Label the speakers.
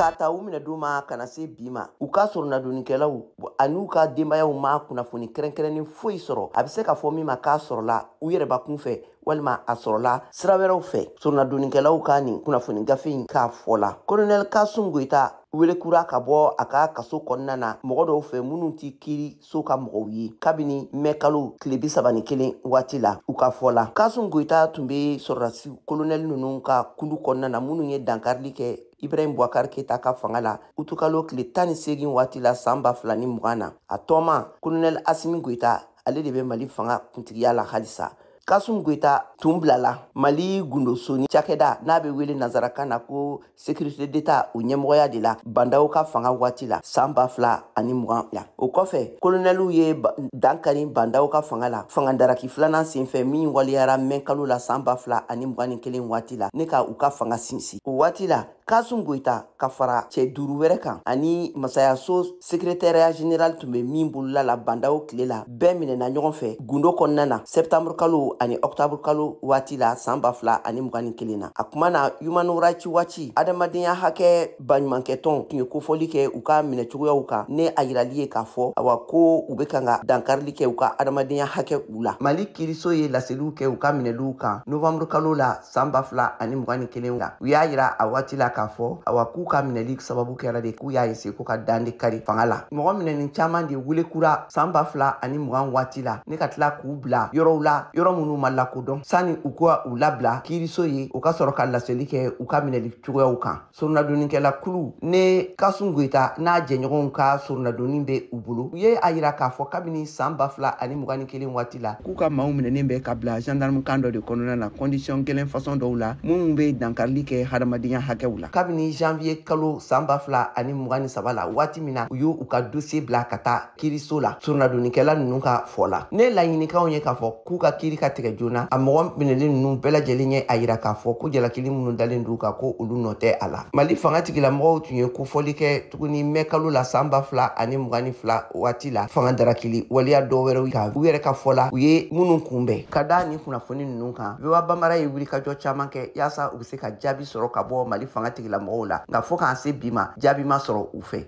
Speaker 1: K'a ta u minɛ don ma ka na se bi ma, u ka soronadonnikɛlaw an'u ka denbayaw ma kunnafoni kɛrɛnkɛrɛnnen foyi sɔrɔ, a bɛ se ka fɔ min ma k'a sɔrɔla u yɛrɛbakun fɛ walima a sɔrɔla sira wɛrɛw fɛ. Soronadonnikɛlaw ka nin kunnafoni gafe in k'a fɔ la, Kolonɛli Kasum Goyita welekura ka bɔ a ka kaso kɔnɔna na mɔgɔ dɔw fɛ minnu tɛ kiiri so ka mɔgɔw ye kabini mɛ kalo tile 31 waati la. U ka fɔ la, Kasum Goyita tun bɛ sɔrɔdasi kolonɛli ninnu ka kulu kɔnɔna na minnu ye dankarili kɛ Ibrahim Boubacar Keita ka fanga la utukalo tile 18 waati la san 2020 na. A tɔma kolonɛli Asimi Goyita, ale de bɛ Mali fanga kuntigiya la halisa. Kasum Goyita tun bilala Mali gundosoni cakɛda n'a bɛ wele nansarakan na ko Sécurité d'État, o ɲɛmɔgɔya de la Bah N'Daw ka fanga waati la san 2020 la. O kɔfɛ, kolonɛliw ye dankari Bah N'Daw ka fanga la fanga daraki filanan senfɛ min waleyara mɛ kalo la san 2021 waati la, ne ka u ka fanga sinsin. O waati la, Kasum Goyita ka fara cɛ duuru wɛrɛ kan ani masayaso secrétariat général tun bɛ min bolola la Bah N'Daw tile la, bɛɛ minɛna ɲɔgɔn fɛ gundo kɔnɔna na septembre kalo ani octobre kalo waati la san 2021 na. A kuma na, Human Rights Watch, adamadenya hakɛ baɲumankɛtɔn, tun ye kofɔli kɛ u ka minɛcogoyaw kan, ne a yirali ye k'a fɔ awa ko u bɛ kan ka dankarili kɛ u ka adamadenya hakɛ u la. Mali kiiriso ye laseliw kɛ u ka minɛliw kan novembre kalo la san 2021 la. U y'a yira a waati la k'a fɔ awa k'u ka minɛli sababu kɛra de k'u y'a ese ko ka dan de kari fanga la. Mɔgɔ minɛni caman de wele kura san 2020 waati la, ne ka tila k'u bila yɔrɔw la, yɔrɔ minnu ma lakodɔn, sani u ka u labila kiiriso ye, u ka sɔrɔ ka laseli kɛ u ka minɛli cogoyaw kan. Soronadonnikɛla kulu ne Kasum Goyita n'a jɛɲɔgɔnw ka soronadonni bɛ u bolo, u ye a yira k'a fɔ kabini san 2021 waati la, k'u ka maaw minɛnen bɛ ka bila gendarme camp dɔ de kɔnɔna na, condition gɛlɛn façon dɔw la minnu bɛ dankarili kɛ hadamadenya hakɛw la, kabini janvier kalo san 2023 la, waati min na u y'u ka dossier bila ka taa kiiriso la. Soronadonnikɛla ninnu ka fɔ la, ne laɲinikanw ye k'a fɔ k'u ka kiiri ka tigɛ joona. A mɔgɔ minɛlen ninnu bɛɛ lajɛlen ye a yira k'a fɔ ko jalakili minnu dalen d'u kan, ko olu nɔ tɛ a la. Mali fanga tigilamɔgɔw tun ye kofɔli kɛ tuguni mɛ kalo la san 2022 waati la, fanga darakili waleya dɔw wɛrɛw kan, u yɛrɛ ka fɔ la, u ye minnu kunbɛn. Ka da ni kunnafoni ninnu kan, VOA Bambara ye wulikajɔ caman kɛ yaasa u bɛ se ka jaabi sɔrɔ ka bɔ Mali fanga tigilamɔgɔw la, nka fo k'an se bi ma, jaabi ma sɔrɔ u fɛ.